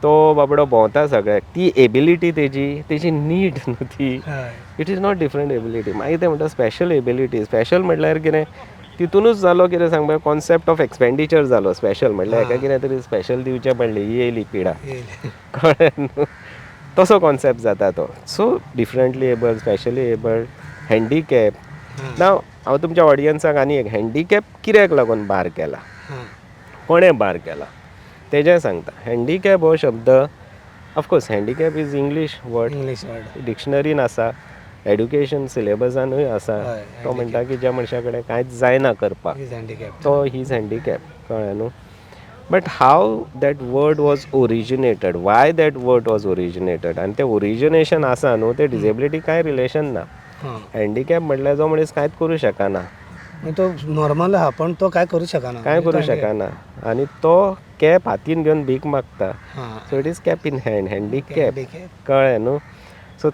तो बाबडो भोंवता सगळ्याक, ती एबिलिटी तेजी? तेजी नीड न्हू ती. It is not different ability. मागीर ते म्हणटा स्पेशल एबिलिटी. स्पेशल म्हटल्यार कितें? तितूनच जालो कितें सांगपा, कॉन्सेप्ट ऑफ एक्सपेंडिचर जालो. स्पेशल म्हटल्यार हेका कितें तरी स्पेशल दिवचें पडलें, ही येयली पिडा. येयलें. कळ्ळें न्हू? तसो कॉन्सेप्ट जाता तो. So differently abled, specially abled, handicap. Now हांव तुमच्या ऑडियन्साक आनी एक, हँडिकॅप कित्याक लागून बार केला, कोणें बार केला तेजें सांगता. हँडिकॅप हो शब्द, of course handicap is English word. English word. डिक्शनरीन आसा, एड्युकेशन सिलेबसानूय आसा. तो म्हणटा की ज्या मनशा कडेन कांयच जायना करपाक, is handicap. तो is handicap. कळ्ळें न्हू? But how that word was originated, why that word was originated, आनी तें ओरिजिनेशन आसा न्हू, तें डिजेबिलिटी कांय रिलेशन ना. हँडिकॅप म्हटल्यार जो मनीस कांयच करूं शकना. मागीर तो नॉर्मल आहा पण तो काय करूं शकना. कांय करूं शकना आनी तो कॅप हातीन घेवन भीक मागता. So it is cap in hand, handicap. Handicap. कळ्ळें न्हू? सो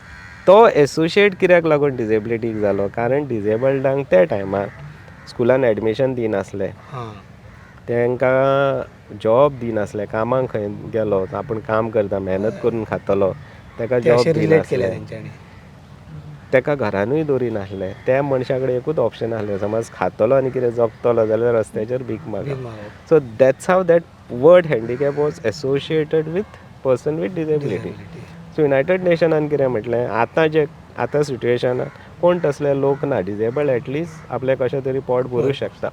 तो एसोशिएट कित्याक लागून डिजेबिलिटीक जालो? कारण डिजेबल्डांक त्या टायमार स्कुलान एडमिशन दिनासले, तांकां जॉब दिनासले. कामाक खंय गेलो, आपूण काम करता, मेहनत करून खातलो, ताका ते जॉब अशें रिलेट केलें दिनासले. तेंच्यांनी. ताका घरानूय दवरिनासले. त्या मनशा कडेन एकूच ऑप्शन आसलें, समज खातलो आनी कितें जगतलो जाल्यार रस्त्याचेर भीक भीक मागप. मागप. So that's how that word handicap was associated with person with disability. So United नेशनान कितें म्हटलें, आतां जे आतां सिट्युएशनान कोण तसले लोक ना, डिजेबल्ड एटलिस्ट आपलें कशें तरी पोट भरूं शकता.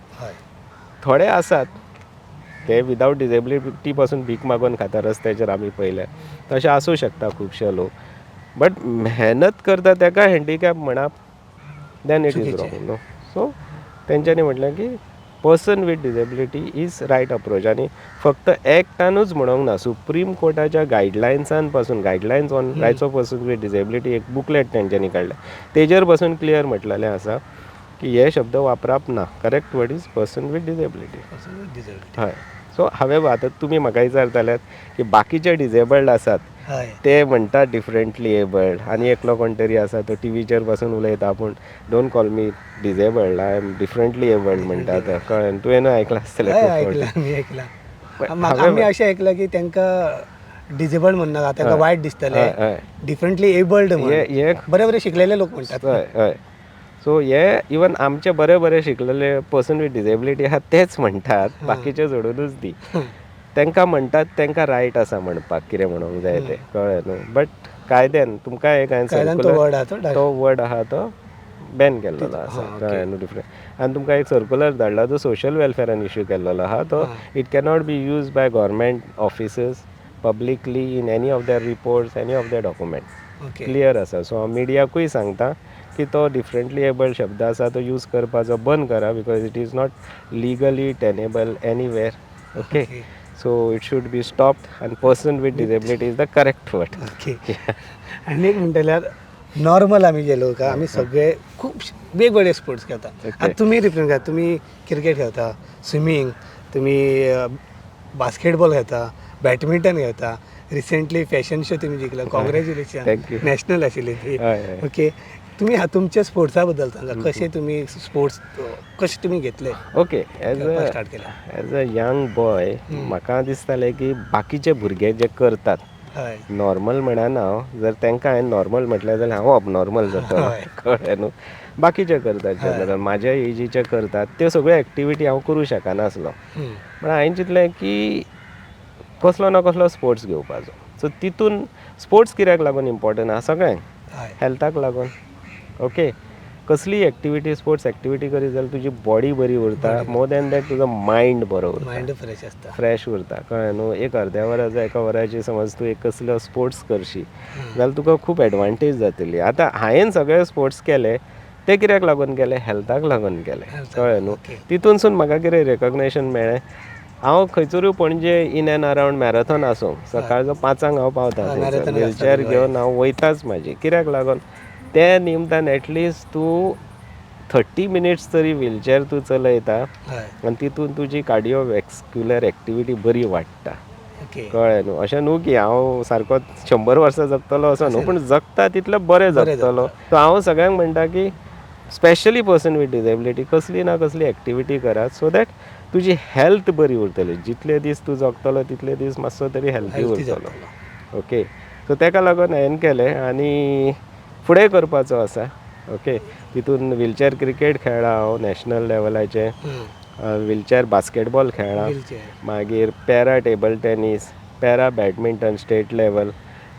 थोडे आसात ते विदावट डिजेबिलिटी पासून भीक मागून खाता रस्त्याचेर, आमी पळयल्या. तशें आसूं शकता खुबशे लोक, बट मेहनत करता ताका हँडिकॅप म्हणप, then it is चुकीचें. रॉंग न्हू? सो तेंच्यांनी म्हटलें की person with disability is right approach. आनी फक्त एक्टानूच म्हणूंक ना, सुप्रीम कोर्टाच्या गायडलायन्सान पासून, Guidelines on Rights of Person with Disability एक बुकलेट तेंच्यांनी काडलें, तेजेर पासून क्लियर म्हटलेलें आसा की हे शब्द वापरप ना, correct word is person with disability. Disability. हय. सो हांवें आतां तुमी म्हाका विचारताल्यात की बाकीचे डिजेबल्ड आसात, ते म्हणटात डिफरंटली एबल्ड, आनी एकलो कोण तरी आसा तो टिवीचेर बसून उलयता आपूण, "Don't call me disabled, I am differently abled" म्हणटा तो. कळ्ळें? तुवें आयकलां आसतलें हय. खूब फावटी. आयकलां, आमी आयकलां. But आमी अशें आयकलां की तांकां डिजेबल्ड म्हणनाका, तांकां वायट दिसतलें. हय, हय. डिफरंटली एबल्ड म्हण. हे बरे बरे शिकलेले लोक म्हणटात. हय हय सो हे इवन आमचे बरे बरे शिकलेले पर्सन विथ डिजेबिलिटी आहा तेच म्हणटात, बाकीचे सोडूनच दी. तांकां म्हणटात, तांकां रायट आसा म्हणपाक कितें म्हणूंक जाय तें. कळ्ळें न्हू? बट कायद्यान तुमकां एक हांवें कायद्यान तो circular- word आहा तो तो वर्ड आहा तो बॅन केल्लो आसा. कळ्ळें न्हू? डिफरंट. आनी तुमकां एक सर्कुलर धाडला, जो सोशल वेलफेरान इश्यू केल्लो आहा तो, it cannot be use by government officers publicly in any of their reports, any of their documents. Clear आसा. सो हांव मिडियाकूय सांगता की तो डिफरंटली एबल्ड शब्द आसा तो यूज करपाचो बंद करा, because it is not legally tenable anywhere, okay? So it should be stopped and person with disability is the correct word. Okay, आनी एक म्हणटल्यार नॉर्मल आमी जे लोक आहा, आमी सगळे खूब वेगवेगळे स्पोर्ट्स खेळटा. आतां तुमी रिप्रेजेंट करता, तुमी क्रिकेट खेळटा, स्विमींग, तुमी बास्केटबॉल खेळटा, बॅडमिंटन खेळटा. रिसेंटली फॅशन शो तुमी जिखला, कॉंग्रॅच्युलेशन. Thank you. National आशिल्ली ती. हय, हय. ओके, तुमी तुमच्या स्पोर्ट्सा बद्दल सांगा, कशे तुमी स्पोर्ट्स कशे तुमी घेतले? ओके, एज खेळपाक अ स्टार्ट केलें. एज अ यंग बॉय म्हाका दिसतालें की बाकीचे भुरगे जे करतात, नॉर्मल म्हणना हांव, जर तांकां हांवें नॉर्मल म्हटलें जाल्यार हांव अबनॉर्मल जातलो, कळ्ळें न्हू. बाकीचे करतात जनरल म्हाज्या एजीचे करतात त्यो सगळ्यो एक्टिविटी हांव करूं शकनासलो. पण हांवें चिंतलें की कसलो ना कसलो स्पोर्ट्स घेवपाचो. सो तितून स्पोर्ट्स कित्याक लागून इम्पॉर्टंट आसा सगळ्यांक, हेल्थाक लागून. ओके, कसलीय एक्टिविटी, स्पोर्ट्स एक्टिविटी करीत जाल्यार तुजी बॉडी बरी उरता, मोर दॅन that तुजो मायंड बरो उरता, मायंड फ्रेश आसता. फ्रेश उरता, कळ्ळें न्हू. एक अर्द्या वराचो, एका वराची समज तूं एक कसलो स्पोर्ट्स करशी जाल्यार तुका खूब एडवांटेज जातली. आतां हांवें सगळे स्पोर्ट्स केले ते कित्याक लागून केले, हेल्थाक लागून केले, कळ्ळें न्हू. तितूनसून म्हाका कितें रेकॉग्नेशन मेळ्ळें, हांव खंयसरूय Panaji in and around marathon आसूं, सकाळचो 5 हांव पावता, marathon wheelchair घेवन हांव वयताच म्हाजी. कित्याक लागून ते निमतान एटलिस्ट तूं 30 मिनिट्स तरी व्हीलचॅर तूं चलयता आनी तितून तुजी कार्डियोवॅस्क्युलर एक्टिविटी बरी वाडटा, कळ्ळें न्हू. अशें न्हू की हांव सारको 100 वर्सां जगतलो असो न्हू, पूण जगता तितलें बरें जगतलो. सो हांव सगळ्यांक म्हणटा की स्पेशली पर्सन विथ डिसेबिलिटी कसली ना कसली एक्टिविटी करात, सो that तुजी हेल्थ बरी उरतली. जितले दीस तूं जगतलो तितले दीस मातसो तरी हेल्थी उरतलो. ओके, सो ताका लागून हांवें केलें आनी फुडें करपाचो आसा. ओके, तितून व्हीलचॅर क्रिकेट खेळ्ळा हांव नॅशनल लेवलाचेर, व्हीलचॅर बास्केटबॉल खेळ्ळा, मागीर para table tennis, para badminton state level,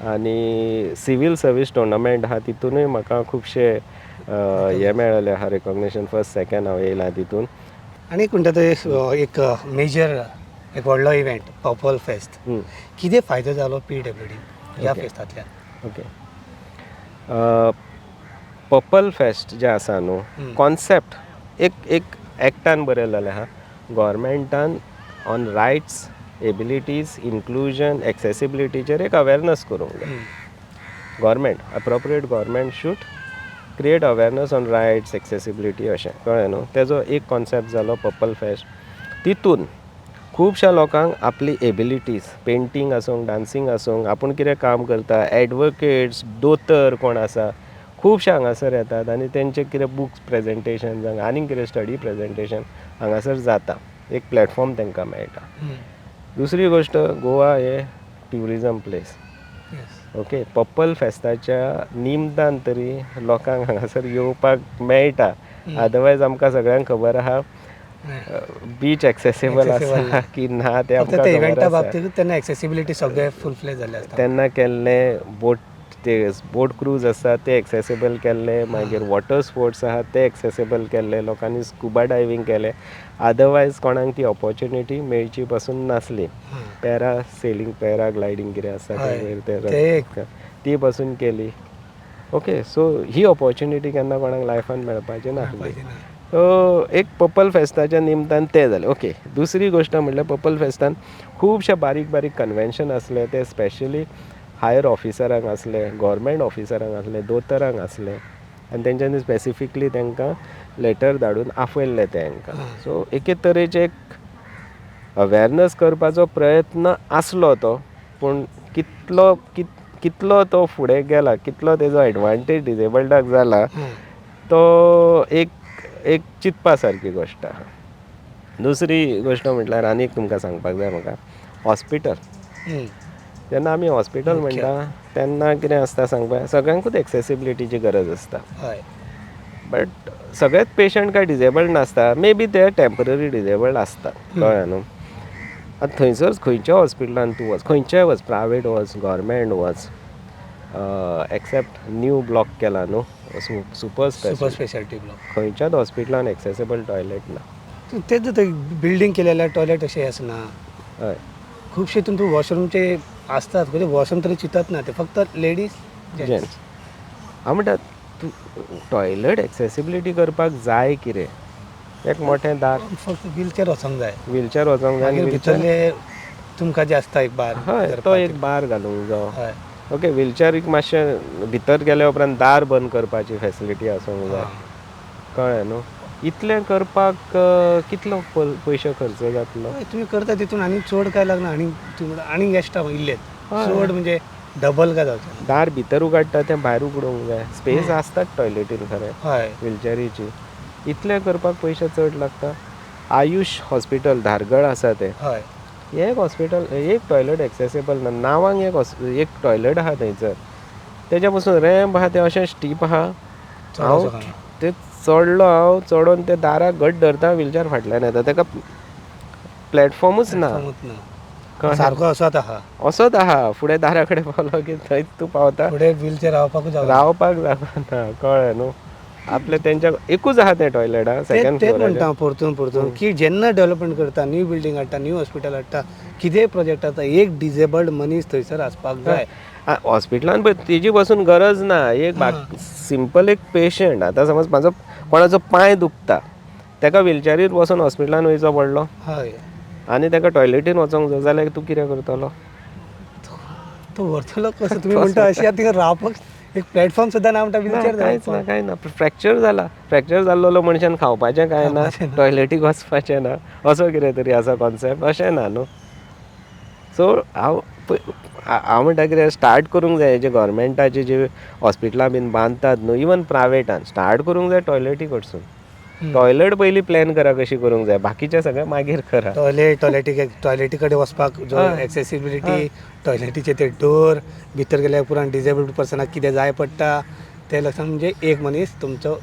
आनी सिवील सर्वीस टुर्नामेंट आहा तितूनय म्हाका खुबशे हें मेळ्ळेलें आहा, रिकॉग्नेशन, फर्स्ट सेकंड हांव येयलां तितून. आनी एक म्हणटा ते एक मेजर एक व्हडलो इव्हेंट पर्पल फेस्त, कितें फायदो जालो पीडब्ल्यूडी ह्या फेस्तांतल्यान? ओके, पर्पल फेस्ट जें आसा न्हू, कॉन्सेप्ट एक एक एक्टान बरयलेलें आहा गोवोरमेंटान, ऑन रायट्स, एबिलिटीज, इन्क्लुजन, एक्सेसिबिलिटीचेर एक अवेरनस करूंक जाय. Government, appropriate government should create awareness on rights, accessibility, अशें, कळ्ळें न्हू. तेजो एक कॉन्सेप्ट जालो पर्पल फेस्ट. तितून खुबश्या लोकांक आपली एबिलिटीज, पेंटींग आसूं, डांसींग आसूं, आपूण कितें काम करता, एडवोकेट्स, दोतोर कोण आसा, खुबशे हांगासर येतात आनी तेंचे कितें बुक्स प्रेजेंटेशन जावं आनीक कितें स्टडी प्रेजेंटेशन हांगासर जाता, एक प्लेटफॉर्म तांकां मेळटा. दुसरी गोश्ट, गोवा हे ट्युरिजम प्लेस. ओके, पर्पल फेस्ताच्या निमतान तरी लोकांक हांगासर येवपाक मेळटा. अदरवायज आमकां सगळ्यांक खबर आहा बीच एक्सेसिबल आसा की ना ते आमकां इव्हेंटा बाबतींत तेन्ना एक्सेसिबिलिटी सगळे फुलफिल जाल्ले आसता. तेन्ना केल्ले बोट, ते बोट क्रूज आसा ते एक्सेसिबल केल्ले, मागीर वॉटर स्पोर्ट्स आहा ते एक्सेसिबल केल्ले, लोकांनी स्कुबा डायवींग केलें. अदरवायज कोणाक ती ऑपॉर्च्युनिटी मेळची पासून नासली. पॅरा सेलिंग, पॅरा ग्लायडींग कितें आसा ते ती पासून केली. ओके, सो ही ऑपॉर्च्युनिटी केन्ना कोणाक लायफान मेळपाची नासली. सो एक पर्पल फेस्ताच्या निमतान तें जालें. ओके, दुसरी गोश्ट म्हटल्यार पर्पल फेस्तान खुबशे बारीक बारीक कन्वेन्शन आसले, ते स्पेशली हायर ऑफिसरांक आसले, गोवोरमेंट ऑफिसरांक आसले, दोतोरांक आसले, आनी तेंच्यांनी स्पेसिफिकली तांकां लेटर धाडून आपयल्लें तेंकां. सो एके तरेचें एक अवेरनस करपाचो प्रयत्न आसलो तो, पूण कितलो कितलो तो फुडें गेला, कितलो तेजो एडवांटेज डिजेबल्डाक जाला, तो एक एक चिंतपा सारकी गोश्ट आहा. दुसरी गोश्ट म्हटल्यार आनी एक तुमकां सांगपाक जाय म्हाका, हॉस्पिटल. जेन्ना आमी हॉस्पिटल म्हणटा तेन्ना कितें आसता सांगपा, सगळ्यांकूच एक्सेसिबिलिटीची गरज आसता. बट सगळेच पेशंट काय डिजेबल्ड नासता, मे बी ते टेंपररी डिजेबल्ड आसता, कळ्ळें न्हू. आतां थंयसर खंयच्या हॉस्पिटलान तूं वच, खंयच्याय वच, प्रायवेट वच, गोवोरमेंट वच, एक्सेप्ट न्यू ब्लॉक केला न्हू सुपर स्पेशालिटी ब्लॉक, खंयच्याच हॉस्पिटलान एक्सेसिबल टॉयलेट ना. तेच बिल्डींग केलेल्या टॉयलेट अशें आसना. हय, खुबशे तुमकां वॉशरूमचे आसतात, खंय वॉशरूम तरी चिंतत ना, ते फक्त लेडीज जेंट्स. हांव म्हणटा तूं टॉयलेट एक्सेसिबिलिटी करपाक जाय कितें, एक मोठें दार, फक्त व्हीलचेर वचोंक जाय, व्हीलचेर वचोंक जाय, भितरले तुमकां जे आसता एक बार, हय, तो एक बार घालूंक जावो. ओके, व्हिलचॅरीक मातशें भितर गेल्या उपरांत दार बंद करपाची फॅसिलिटी आसूंक जाय, कळ्ळें न्हू. इतलें करपाक कितलो पयशे खर्च जातलो? हय, तुमी करता तितून आनी चड काय लागना, आनी तुमी आनी एक्स्ट्रा इल्लेच चड म्हणजे डबल काय जावचें. दार भितर उगाडटा तें भायर उगडूंक जाय, स्पेस आसतात टॉयलेटीन खरें हय, व्हिलचॅरीची. इतलें करपाक पयशे चड लागता. आयुष हॉस्पिटल धारगळ आसा तें, हय, एक हॉस्पिटल एक टॉयलेट एक्सेसिबल ना, नांवांक एक टॉयलेट आहा थंयसर, तेज्या पसून रॅम्प आहा तें अशें स्टीप आहा, हांव ते चडलो, हांव चडोन ते दाराक घट धरता, व्हिलचॅर फाटल्यान येता, तेका प्लॅटफॉर्मूच ना, सारको असोच आहा, असोच आहा. फुडें दारा कडेन पावलो की थंयच तूं पावता, फुडें व्हिलचॅर रावपाकूच रावपाक जागो ना, कळ्ळें न्हू. आपले तेंच्या एकूच आहा तें टॉयलेट आहा सेकंड तेच म्हणटा हांव परतून परतून की जेन्ना डेव्हलपमेंट करता, न्यू बिल्डींग हाडटा, न्यू हॉस्पिटल हाडटा, कितेंय प्रोजेक्ट आसता, एक डिजेबल्ड मनीस थंयसर आसपाक जाय. हॉस्पिटलान पळय तेजी पसून गरज ना, एक सिंपल एक पेशंट आतां समज म्हाजो कोणाचो पांय दुखता, तेका व्हिलचॅरीर बसून हॉस्पिटलान वयचो पडलो, हय, आनी तेका टॉयलेटीन वचोंक जाय जाल्यार तूं कितें करतलो? तो व्हरतलो कसो? तुमी म्हणटा अशें आतां थिंगा रावपाक एक प्लॅटफॉर्म सुद्दां ना म्हणटा, व्हिलचॅर कांयच ना, कांय ना. फ्रॅक्चर जाला, फ्रॅक्चर जाल्लो मनशान खावपाचें कांय ना, टॉयलेटीक वचपाचें ना, असो कितें तरी आसा कॉन्सेप्ट, अशें ना न्हू. सो हांव हांव म्हणटा कितें स्टार्ट करूंक जाय, जे गव्हर्मेंटाचे जे हॉस्पिटलां बीन बांदतात न्हू, इवन प्रायवेटान स्टार्ट करूंक जाय टॉयलेटी कडसून. टॉयलेट पयलीं प्लॅन करा कशी करूंक जाय, बाकीचें सगळें मागीर करा. टॉयलेट टॉयलेटी कडेन वचपाक जो एक्सेसिबिलिटी, टॉयलेटीचे ते डोर, भितर गेल्या उपरांत डिजेबल्ड पर्सनाक कितें जाय पडटा ते लक्षात, म्हणजे एक मनीस तुमचो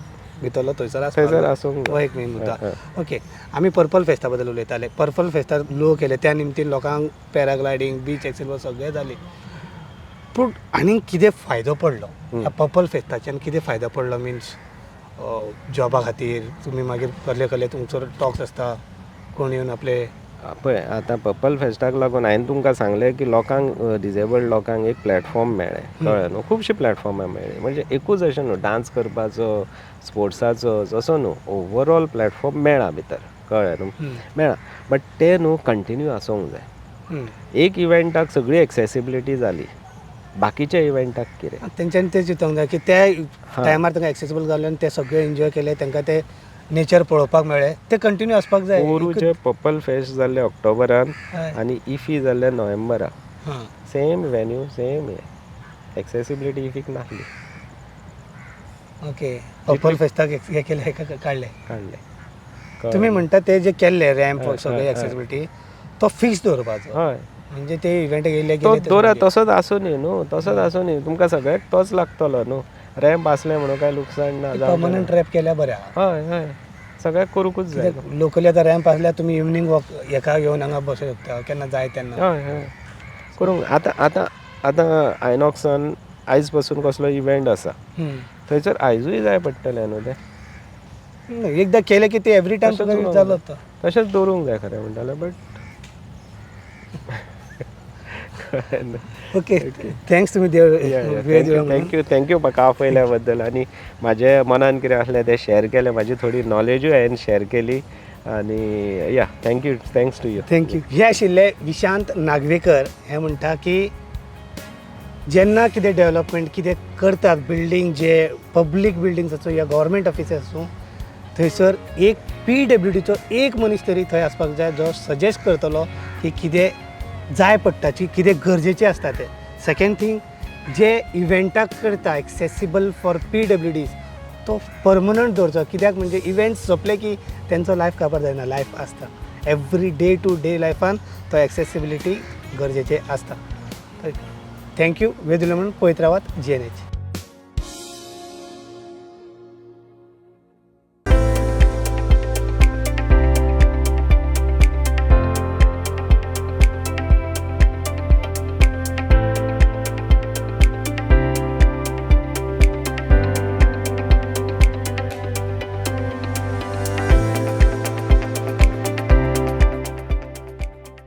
भितरलो थंयसर थंयसर आसूंक हो एक मेन मुद्दो. ओके, आमी पर्पल फेस्ता बद्दल उलयताले. पर्पल फेस्तार लोक येयले त्या निमतीन लोकांक पॅराग्लायडींग, बीच एक्सेसिबल सगळें जालें, पूण आनीक कितें फायदो पडलो ह्या पर्पल फेस्ताच्यान? कितें फायदो पडलो मिन्स जॉबा खातीर तुमी मागीर कसले कसले तुमचो टॉक्स आसता, कोण येवन आपले? पळय आतां पर्पल फेस्टाक लागून हांवें तुमकां सांगलें की लोकांक, डिजेबल्ड लोकांक एक प्लॅटफॉर्म मेळ्ळें, कळ्ळें न्हू. खुबशीं प्लॅटफॉर्मां मेळ्ळीं, म्हणजे एकूच अशें न्हू डांस करपाचो, स्पोर्ट्साचो, असो न्हू, ओवरऑल प्लॅटफॉर्म मेळ्ळा भितर, कळ्ळें न्हू, मेळ्ळा. बट तें न्हू कंटिन्यू आसूंक जाय. एक इव्हेंटाक सगळी एक्सेसिबिलिटी जाली, बाकीच्या इव्हेंटाक कितें तेंच्यांनी तें चिंतूंक जाय की त्या टायमार तांकां एक्सेसिबल जालें आनी ते सगळे एन्जॉय केले, तांकां ते नेचर पळोवपाक मेळ्ळें, ते कंटिन्यू आसपाक जाय. पोरूचे पर्पल फेस्ट जाल्ले ऑक्टोबरान आनी इफी जाल्ले नोव्हेंबराक, सेम व्हेन्यू, सेम हे, एक्सेसिबिलिटी इफीक नासली. ओके, पर्पल फेस्ताक हे केले, काडले काडले. तुमी म्हणटा ते जे केल्ले रॅम्प सगळे एक्सेसिबिलिटी तो फिक्स दवरपाचो, हय, म्हणजे ते इव्हेंट येयले तो दवरा तसोच आसूं न्ही न्हू, तसोच आसूं न्ही, तुमकां सगळ्याक तोच लागतलो न्हू. रॅम्प आसलें म्हणून काय लुकसाण ना, पर्मनंट रॅम्प केल्यार बरें. हय हय, सगळ्याक करूंकूच जाय. लोकली आतां रॅम्प आसल्यार तुमी इवनींग वॉक हेका येवन हांगा बसूं शकता केन्ना जाय तेन्ना. हय हय, करूंक आतां आतां आतां आयनॉक्सान आयज पासून कसलो इव्हेंट आसा थंयसर आयजूय जाय पडटलें न्हू तें. एकदां केलें की ते एवरी टायम जालो. तशेंच दवरूंक जाय खरें म्हणटा जाल्यार, बट ओके, thanks तुमी thank you, thank you म्हाका आपयल्या बद्दल आनी म्हाजे मनान कितें आसलें तें शेअर केलें, म्हाजी थोडी नॉलेजूय हांवें शेअर केली आनी या thank you, thanks to you. Thank you. हे आशिल्ले विशांत नागवेकर. हे म्हणटा की जेन्ना कितें डेव्हलपमेंट कितें करतात, बिल्डींग जे पब्लीक बिल्डिंग्स आसूं या गव्हर्मेंट ऑफिस आसूं, थंयसर एक PWDचो एक मनीस तरी थंय आसपाक जाय जो सजेस्ट करतलो की कितें जाय पडटा, कितें गरजेचें आसता तें. सेकेंड थींग, जे इव्हेंटाक करता एक्सेसिबल फॉर PWDs तो परमनंट दवरचो, कित्याक म्हणजे इव्हेंट्स सोंपले की तेंचो लायफ काबार जायना, लायफ आसता एवरी डे टू डे लायफान तो एक्सेसिबिलिटी गरजेचें आसता. Thank you. वेळ दिलो म्हणून पळयत रावात GNH.